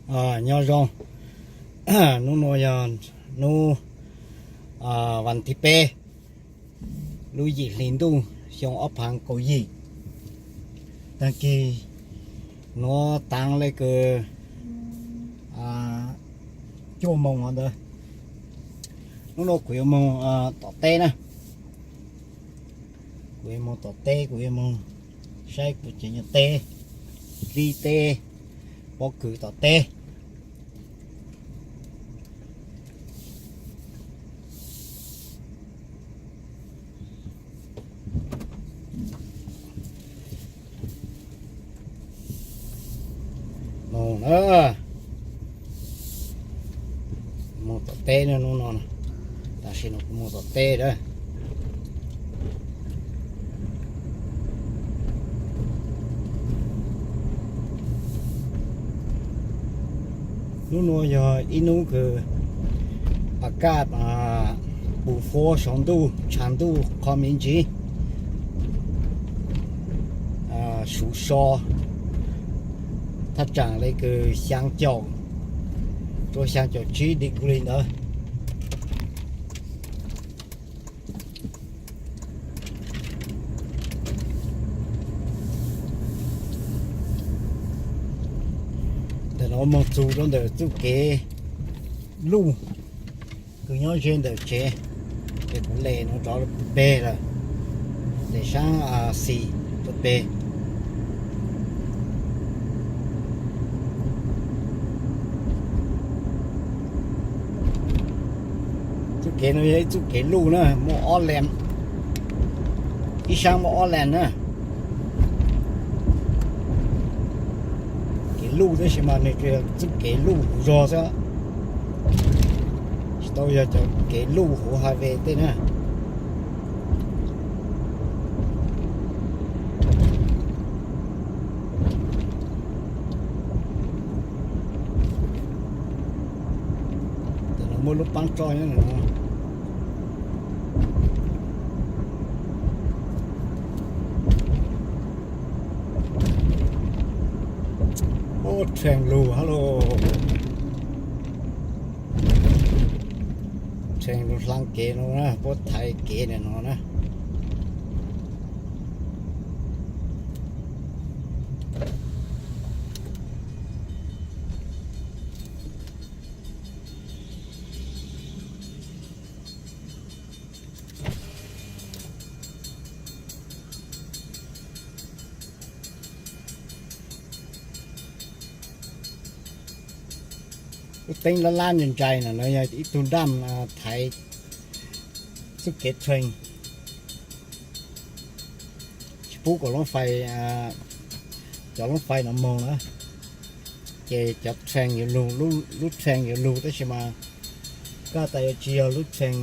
Nyob zoo, hnub no yog hnub vas thib peb, lub yim hli ntuj xyoo ob phav kaum yim. Tag kis nuav taav le kws cuaj moos ntawd. Hnub no kuv yuav moog tom teb na. Kuv yuav moog tom teb, kuv yuav moog saib kuv cov nyuas teb, dlib teb, pob kws tom teb. Moog na, moog tom teb na hnub no. Tam sim no kuv moog tom teb na. Hnub no yog ib hnub kws pas kaj pus fuab saum ntuj, tshav ntuj qho me ntsis, suv so thaj tsaam le kws xyaa caum rua xyaa caum tsib degree ntawd. Ntawm no moog txug rua ntawm txuj kev luj kws nyob ze ntawm tsev, ces kuv le no rov peg lawm, le saab xis rua peg. Txuj kev no yog ib txuj kev luj na, muaj ob lees, ib saab muaj ob lees na. Kev luj tab sis mas nwg tsuas yog txuj kev luj huv zog xwb, tsis tau yog cov kev luj huv highway tej na. Ntawm no muaj lub paab tsoj nyob ntawm no. Ub, train lug hab lauj. Train lug hlaang kev no na, puab thaiv kev ntawm no na. Lub teeb lab lab ntshai ntshai no yog ib tug daj thaiv txuj kev train, tsis pub kom loob fais, cov loob fais no moog na, ces cov train yuav lug, lub train yuav lug tab sis mas koj tas yuav tsis yog lub train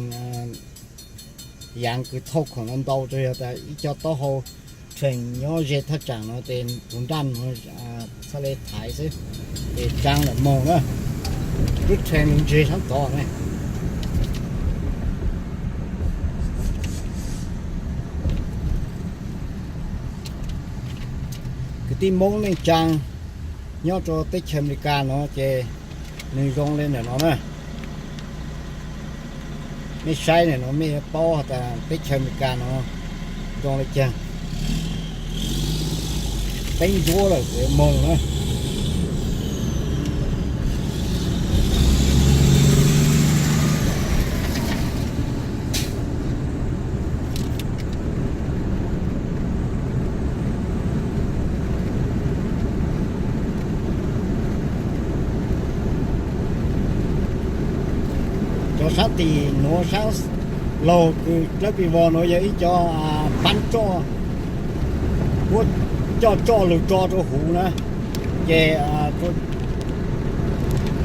yaav kws thauj khoom no ntau, tsuas yog tas ib co taub hau train nyob ze thaj tsam no ces tus daj no txhaj le thaiv xwb, ces tsaa lawm moog na. Lub train nws ntseg sab tod ne. Kwv tij Moob neej tsaa nyob rua teb chaws Amelikas no ces nws zoo le ntawm no na. Mej saib ntawm no mej yuav paub has tas teb chaws Amelikas no zoo le caag. Teeb nruab lawm kuv yuav moog na. Cov sab tim nuav sab laug kws dlawb pis vog nuav yog ib co paab tsoj, puab coj tsoj lug tso rua huv na, ces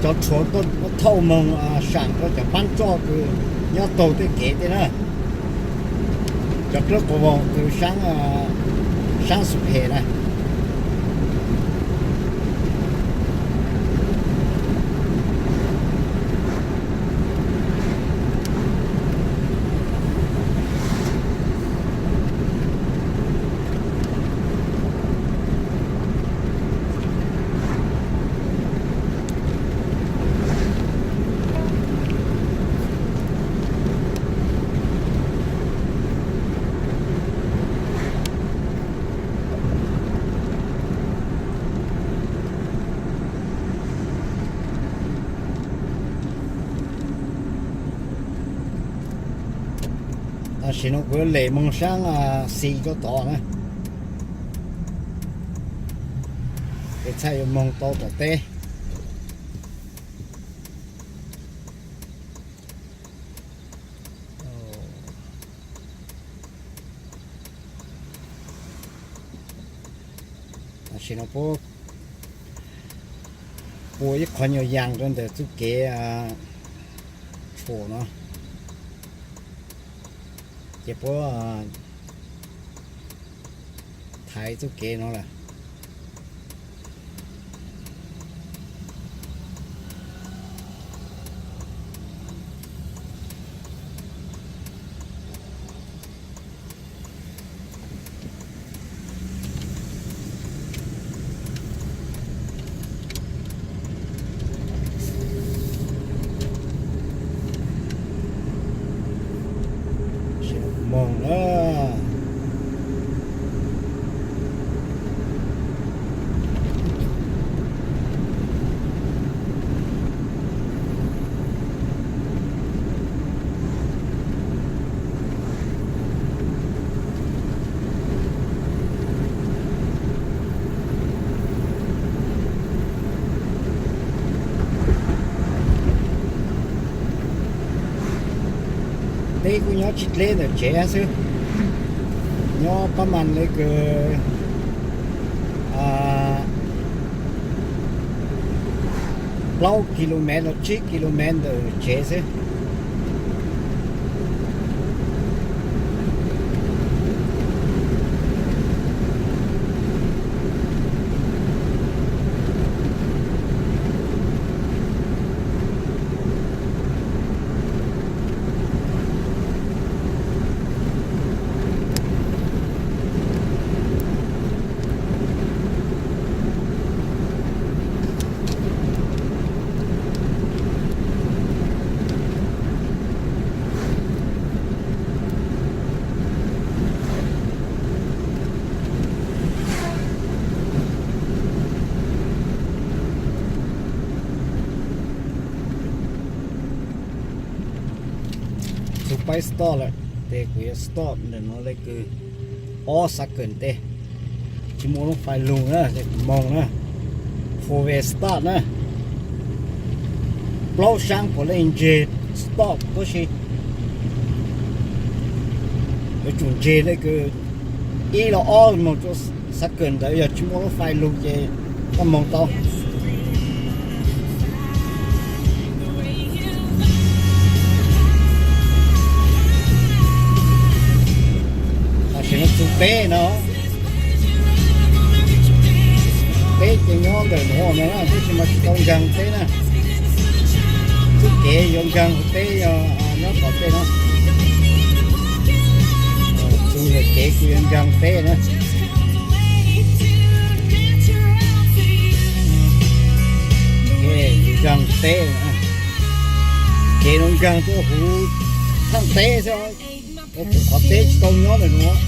cov tshuav thauj moog saam rua cov paab tsoj kws nyob taug tej kev tej na. Cov dlawb pis vog kws saab xu phem na. Tam sim no kuv yuav lem moog saab Xis rua tod na, es txhaj yuav moog tau tom teb. Tam sim no puab pua ib qho nyuag yaas rua ntawm txuj kev tshuam no, ces puab thaiv txuj kev no lawm. Moog na. Teb kuj nyob tsis dleb ntawm tsev xwb, nyob pab mas le kws plaub ki lu mev los tsib ki lu mev ntawm tsev xwb. Txug paib stop lawm, ces kuv yuav stop ntawm no le kws ob xav kawm ntej, tsis muaj lub fais lug na, ces kuv moog na, four way stop na. Plaub saab puav leej ntseg stop tuab si, yuav tsum ntseg le kws ib los ob moog rua xav kawm ntawd, yog tsis muaj lub fais lug ces koj moog tau. Tam sim no txug teb no, teb ces nyob ntawm nuav no na, tab sis mas tsis tau nkaag teb na. Txuj kev yuav nkaag huv teb yog nyob tom tej no. Txug ntawm kev kuv yuav nkaag teb na. Nkaag teb, kev no nkaag tuaj huv thaaj teb xwb, ua kuv qhov teb tsis tau nyob ntawm nuav.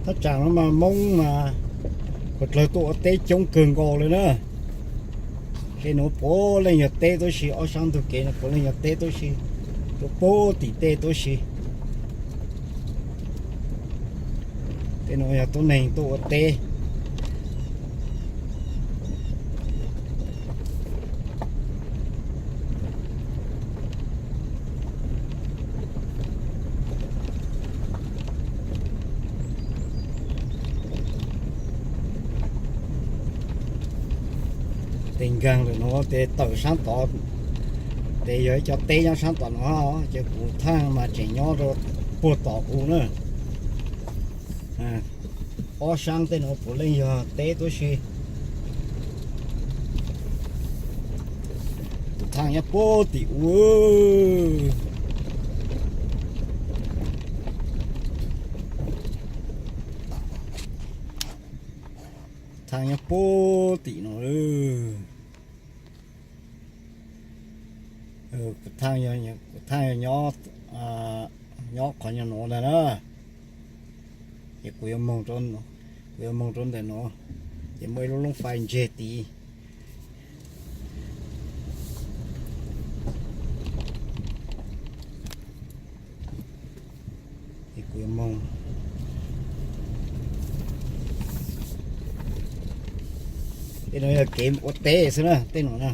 Thaj tsam no mas Moob mas kuj dlawg tuaj ua teb coob kawg nkaus li na. Tej nuav puav leej yog teb tuab si, ob sab ntug kev no puav leej yog teb tuab si, rua puag tim tej tuab si. Tej nuav yog tuab neeg tuaj ua teb. Tes nkaag lawm nuav tes tawm saab tod, tes yog ib co teb nyob saab tom nuav, ces kuv thaaj mas tseem nyob rua puag tom kuv na. Ob saab tej nuav puav leej yog teb tuab si. Thaaj nyob puag tim ub. Thaaj nyob puag tim no. Thaaj, thaaj yog nyob, nyob qhov nyob nuav ntag na. Ces kuv yuav moog, kuv yuav moog rau ntawm no, ces muaj ib lub loob fais ntseg tid. Ces kuv yuav moog. Tej no yog kev ua teb xwb na, tej no na.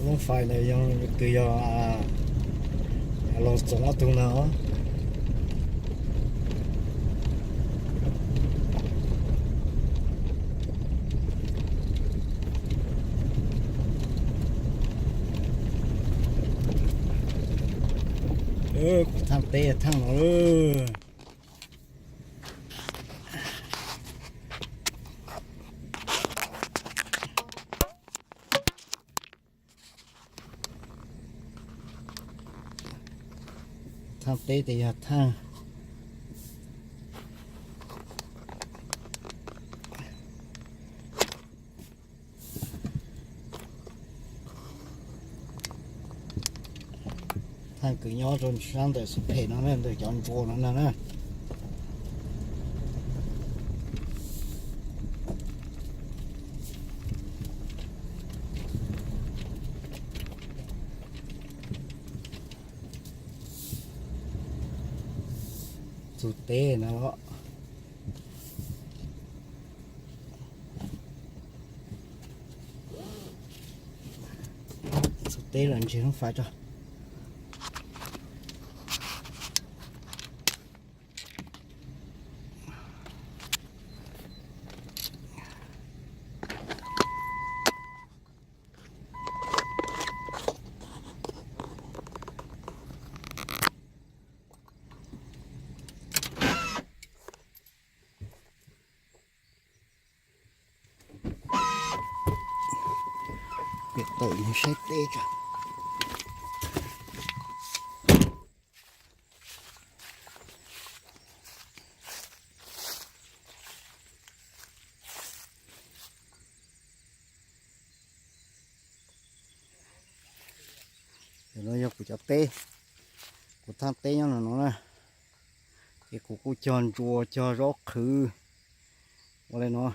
Loob fais ntawd yog kws yog Loos Txoov ob tug ntag. Kuv thaaj teb thaaj no. Thaaj teb tes yog thaaj, thaaj kws nyob rau sab ntawm xub phem no na, ntawm cov ntsuas no na. Txug teb no. Txug teb los ntseg lub fais tso. Pem tawm mus saib teb tso. Ntawm no yog kuv cov teb, kuv thaaj teb nyob no no na. Ces kuv kuj cog ntsuas cog zaub qhwv ua li no.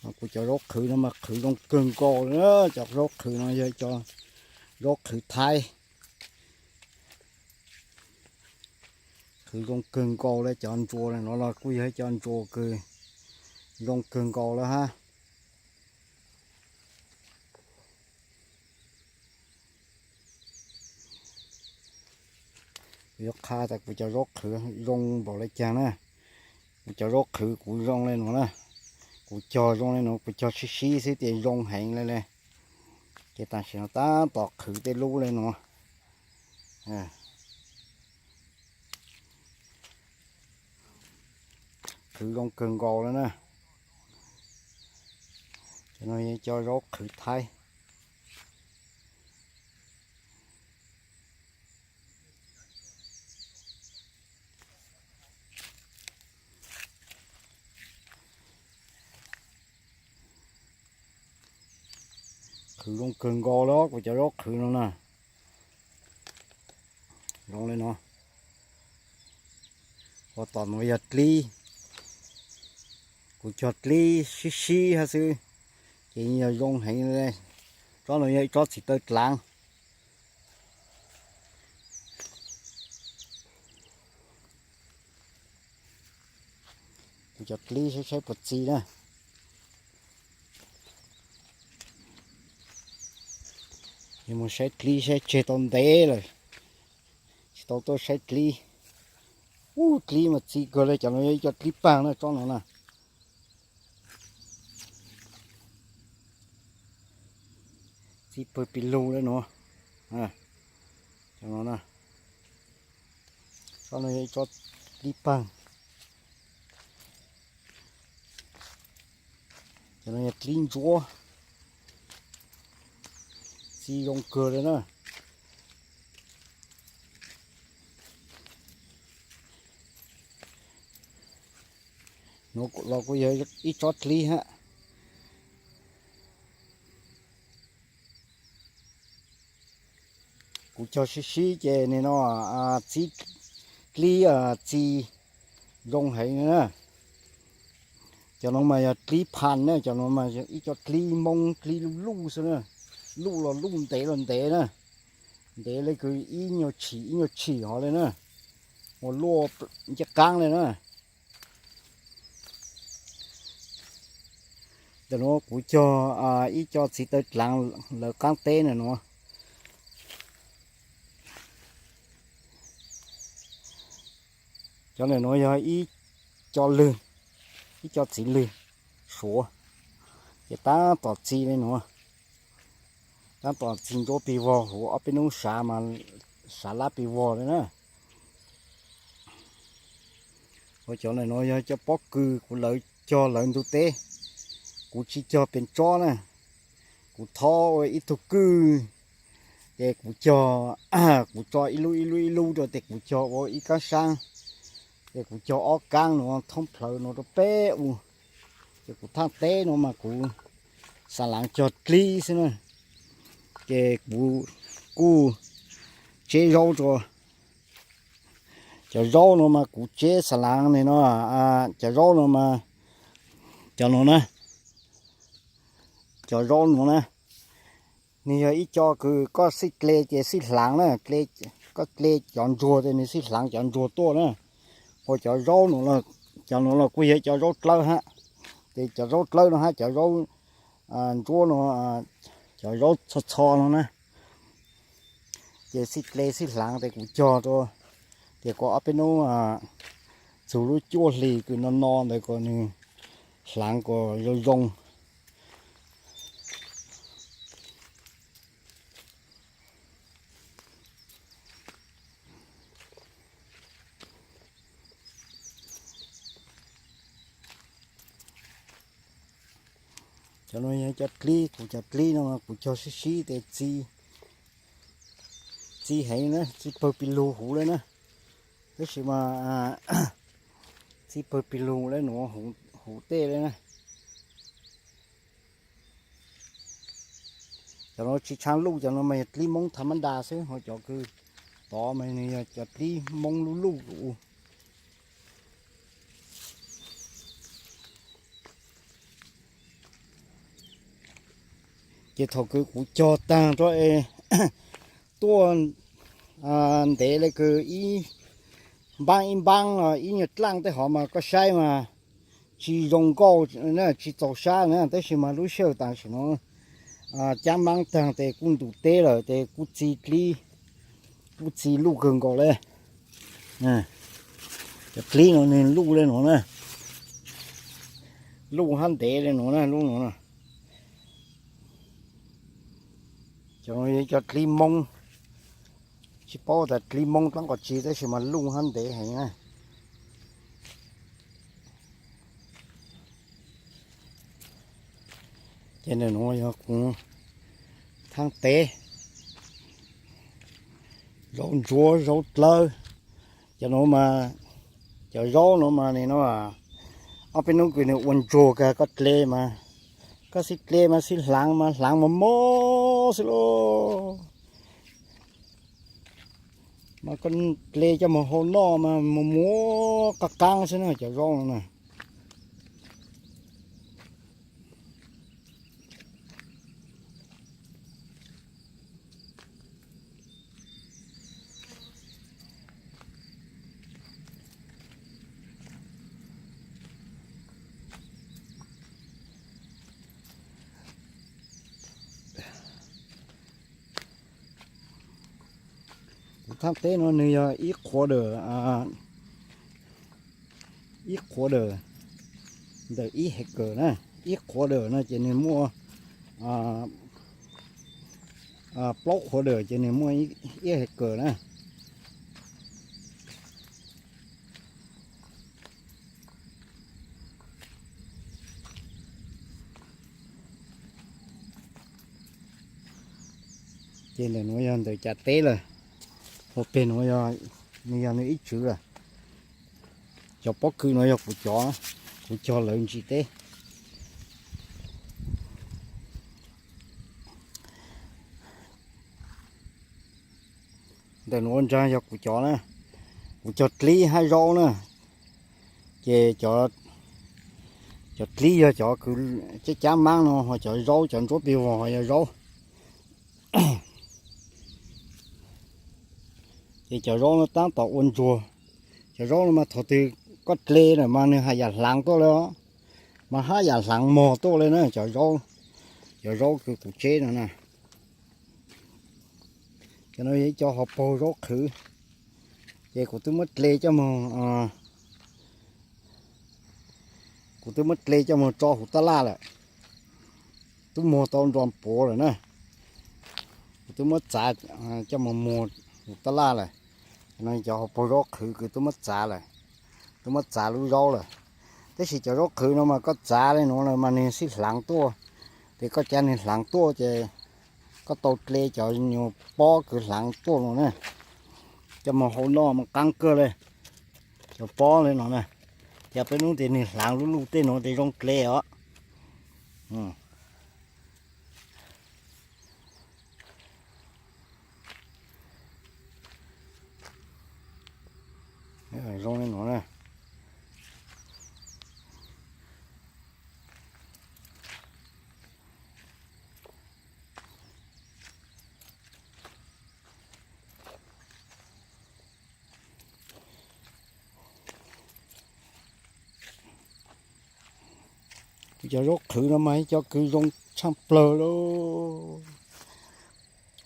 Kuv cov zaub qhwv no mas qhwv zoo kawg nkaus li na. Cov zaub qhwv no yog cov zaub qhwv Thaib. Qhwv zoo kawg nkaus li, cov ntsuas no los kuj yog ib cov ntsuas kws zoo kawg nkaus li hab. Kuv yuav qha tas kuv cov zaub qhwv zoo npaum li cas na. Kuv cov zaub qhwv kuv zoo li no na. Kuv cog zoo li no, kuv cog sib sib xwb tias zoo heev li li. Ces tam sim no tab tom qhwv tej lub li no. Qhwv zoo kawg nkaus li na. Cov no yog cov zaub qhwv Thaib. Qhwv zoo kawg nkaus li kuv cov zaub qhwv no na. Zoo li no. Ua tom no yog dlib. Kuv cog dlib sib sib hab xwb, ces yog zoo heev li. Tsob no yog ib tsob txiv taw dlaav. Kuv cov dlib saib saib puas txi na. Yog mus saib dlib saib tseg tau ntev lawm, tsis tau tuaj saib dlib. Ub, dlib mas txi kawg li, cov no yog ib co dlib paag na, tsob no na. Txi pawg pis lug li no. Cov no na. Tsob no yog ib tsob dlib pag. Cov no yog dlib ntsuab, txi zoo kawg li na. Nuav los kuj yog ib tsob dlib hab. Kuv cog sib sib ces nim no dlib txi zoo heev na. Cov no mas yog dlib phas na, cov no mas ib co dlib moob dlib luj luj xwb na. Luj los luj, ntev los ntev na. Ntev li kws ib nyuag tshim ib nyuag tshim hov li na, ua luaj ncej qaab li na. Ntawm nuav kuv cog ib co txiv taw dlaav lawv qaab teb na nuav. Cov ntawm nuav yog ib co lwg, ib co txiv lwg suav, ces taab tom txi li nuav, taab tom txi ntsuab pig vog huv ob peb nub sav mas sav lab pig vog li na. Ua cov ntawm nuav yog cov pob kws kuv lawv cog lawv ntug teb, kuv tsis cog pes tsob na. Kuv thob ua ib tug kwj, ces kuv cog, kuv tso ib lub ib lub ib lub rau tes kuv cog ua ib kaab saab, ces kuv cog ob kaab nuav thoob plhawv nuav rau peb u. Ces kuv thaaj teb nuav mas kuv xav laav cog dlib xwb na. Ces kuv kuj tseb zaub rua. Cov zaub nuav mas kuv tseb xav laav ni no, cov zaub nuav mas, cov nuav na, cov zaub nuav na, nwg yog ib co kws koj xij dle ces xij hlaav na, koj dle cov ntsuag tes nwg xij hlaav cov ntsuag tuaj na. Ua cov zaub nuav, cov nuav los kuj yog cov zaub dlawb hab, ces cov zaub dlawb no hab cov zaub ntsuab no, cov zaub txho txho no na, ces xij dle xij hlaav tes kuv cog rua, ces kuv ob peb nub txug lub cuaj hlis kws no no ntawd kuas nwg hlaav kuas zoo zoo. Cov no yog cov dlib, kuv cov dlib no kuv cog sib sib tes txi heev na, txi pawg pis lug huv le na. Tab sis mas txi pawg pis lug le nuav huv tej le na. Cov no tsis tshaaj luj, cov no mas yog dlib moob tha mab nra xwb, ho cov kws tod mas nwg yog cov dlib moob luj luj u. Ces thaum kws kuv cog taag rua es tuaj ntev le kws ib npaab ib npaab los ib nyuag dlaaj tej hov mas koj saib mas tsis zoo nkauj na, tsis txaus sab na, tab sis mas lub sij hawm tam sim no caab npaab taag tes kuj ntus teb lawm tes kuj txi dlib, kuj txi luj kawg nkaus le. Cov dlib no nwg luj le nuav na, luj hab ntev le nuav na, lub nuav na. Cov no yog cov dlib moob, tsis paub tas dlib moob dlaab qhov tsi tab sis mas luj hab ntev heev na. Ces ntawm nuav yog kuv thaaj teb, zaub ntsuab zaub dlawb. Cov nuav mas, cov zaub nuav mas nim no ob peb nub kws nwg ua ntsuag kag koj dle mas, koj xij dle mas xij hlaav mas hlaav mos mos xwb lauj. Mas koj dle coj moog hau noj mas muag muag qaab qaab xwb na cov zaub no na. Kuv thaaj teb no nwg yog ib qhuav dawm, ib qhuav dawm ntawm ib hectare na. Ib qhuav dawm no ces nwg muaj, plaub qhuav dawm ces nwg muaj ib hectare na. Ces ntawm nuav yog ntawm cas teb lawm, ua peg nuav yog, nws yog nws ib tswv lawm. Cov pob kws nuav yog kuv cov, kuv cog lawv ntsis teb. Ntawm nuav ntag yog kuv cov na, kuv cog dlib hab zaub na. Ces cov dlib yog cov kws cab cab maab no, ho cov zaub cov ntsuab pig vog ho yog zaub. Ces cov zaub no taab tom ua ntsuag. Cov zaub no mas thaum twg koj dle lawm mas nws haj yam hlaav tuaj le os, mas haj yam hlaav mog tuaj le na cov zaub. Cov zaub kws kuv tseb no na, cov no yog ib co hauv paug zaub qhwv. Ces kuv twb muab dle coj moog, kuv twb muab dle coj moog tso huv taj laj lawm. Twb muag tau nrua puav lawm na. Kuv twb muab txav coj moog muag huv taj laj lawm. No cov hauv paug zaub qhwv kws twb muab txav lawm, twb muab txav lub zaub lawm. Tab sis cov zaub qhwv no mas koj txav le nuav lawm mas nwg sib hlaav tuaj. Ces koj ca nwg hlaav tuaj ces koj tau dle cov nyuag pob kws hlaav tuaj no na, coj moog hau noj mas qaab kawg le. Cov pob le no na, ca peb nub tes nwg hlaav luj luj tej nuav tes zoo dle os. Zoo le no na. Kuv cov zaub qhwv no mas ib co kws zoo tshaaj plawg lauj.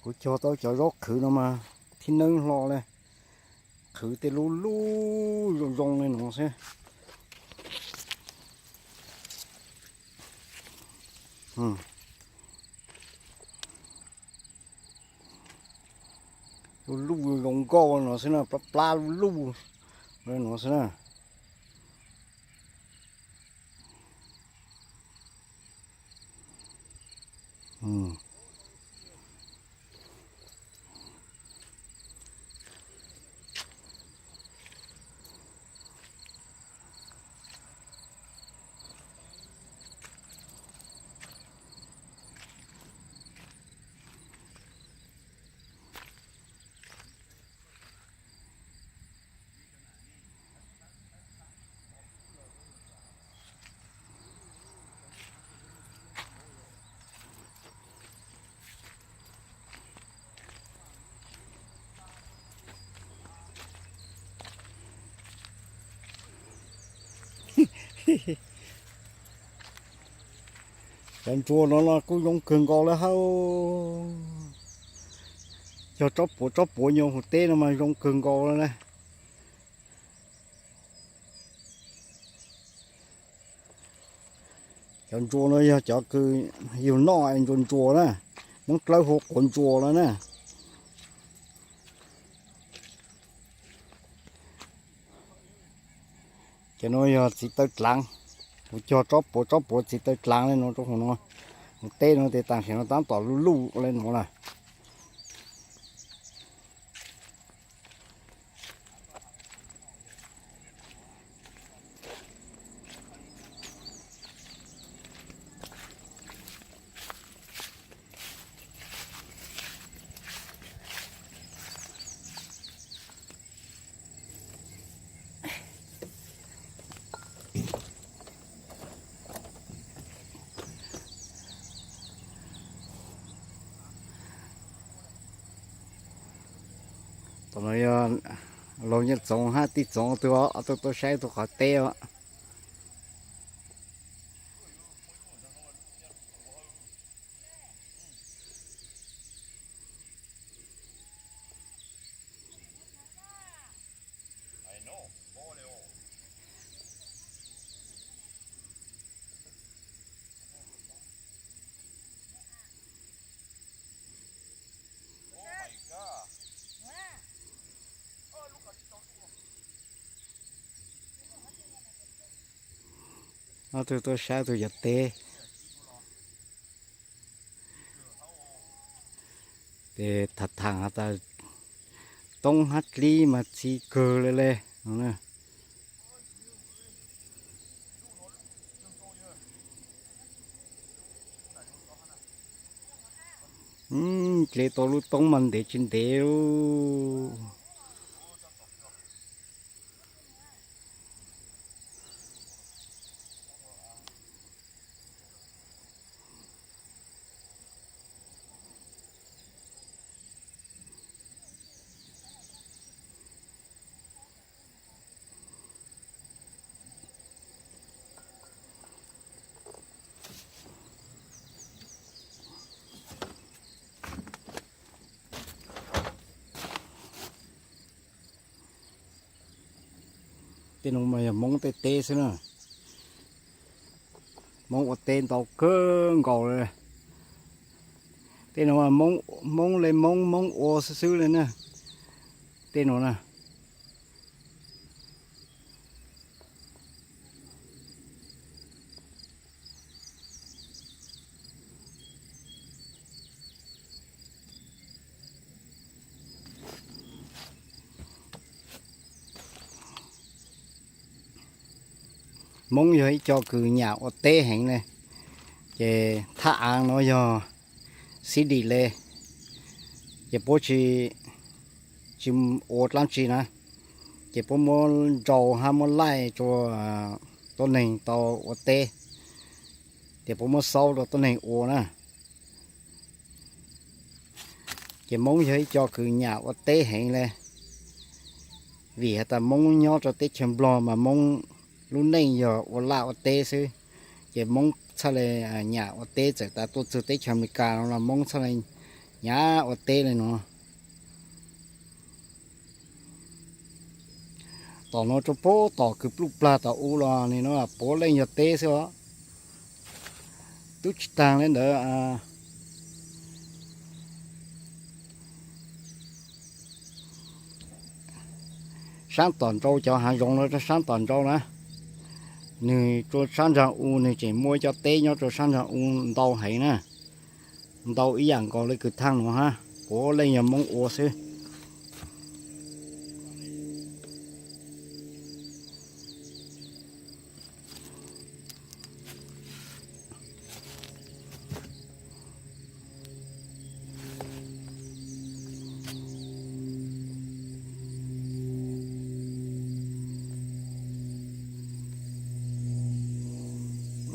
Kuv cog tau cov zaub qhwv no mas thib neeb hlo le. Qhwv tej lub luj zoo zoo le no xwb. Lub luj zoo nkauj no xwb na, plab plab lub luj le no xwb na. Cov ntsuas no los kuj zoo kawg nkaus le hab. Cog tsob puav tsob puav nyuag huv teb no mas zoo kawg nkaus le na. Cov ntsuas no yog cov kws yug noj ntsuas ntsuas na, Moob Dlawb hu quav ntsuas no na. Cov no yog txiv taw dlaav, kuv cog tsob puav tsob puav txiv taw dlaav le no rau huv no. Huv teb no tes tam sim no tab tom luj luj le no lawm. Tom no yog laug Nyiaj Txoov hab Tij Txoov ob tug, ob tug tuaj saib tug qhov teb os. Ob tug tuaj saib tug cov teb. Tes tham tham has tas toob hab dlib mas txi kawg le le no na. Dle tau lub toob mas ntev tsis ntev. Tej nuav mas yog Moob tej teb xwb na. Moob ua teb ntau kawg nkaus le. Tej nuav Moob le Moob, Moob ua xwb xwb le na. Tej nuav na. Moob yog ib co kws nyam ua teb heev le. Ces thaj aav nuav yog xib dim le, ces puab tsis, tsis ua dlaab tsi na, ces puab muab nrau hab muab laij rua tuab neeg tau ua teb, ces puab muab xaub rua tuab neeg ua na. Ces Moob yog ib co kws nyam ua teb heev le, vim has tas Moob nyob rua teb chaws Nplog mas Moob lub neej yog ua laj ua teb xwb, ces Moob txhaj le nyam ua teb, txawm tas tuaj txug teb chaws Amelikas no los Moob txhaj le nyam ua teb le nuav. Tom nuav rua puag tom kws pluj plag tom u los nim no puav leej yog teb xwb os. Tub tsis taag le ntawd. Saab tom nrau, cov haav zoov no rua saab tom nrau na, nwg rua saab nraag u nwg tseem muaj ib co teb nyob rua saab nraag u ntau heev na, ntau ib yaam nkaus le kws thaaj nuav hab, puav leej yog Moob ua xwb.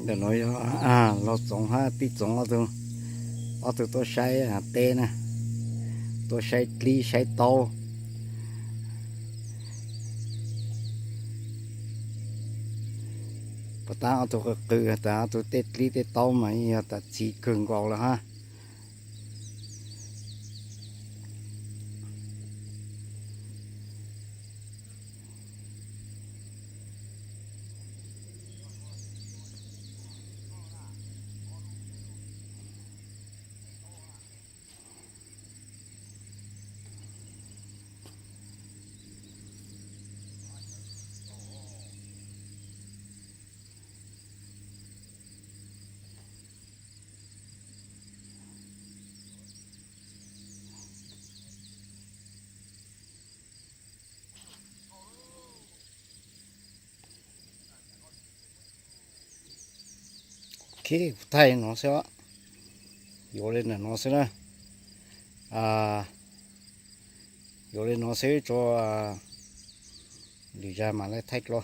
Ntawm no yog Laug Txoov hab Tij Txoov ob tug tuaj saib teb na, tuaj saib dlib saib taub. Puas tas ob tug qw qw tas ob tug tej dlib tej taub mas yog tas txi kawg nkaus lawm hab. Ok, kuv thaij no xwb, yuav le ntawm no xwb na. Yuav le no xwb, tso lwm zag mam le thaij dlua.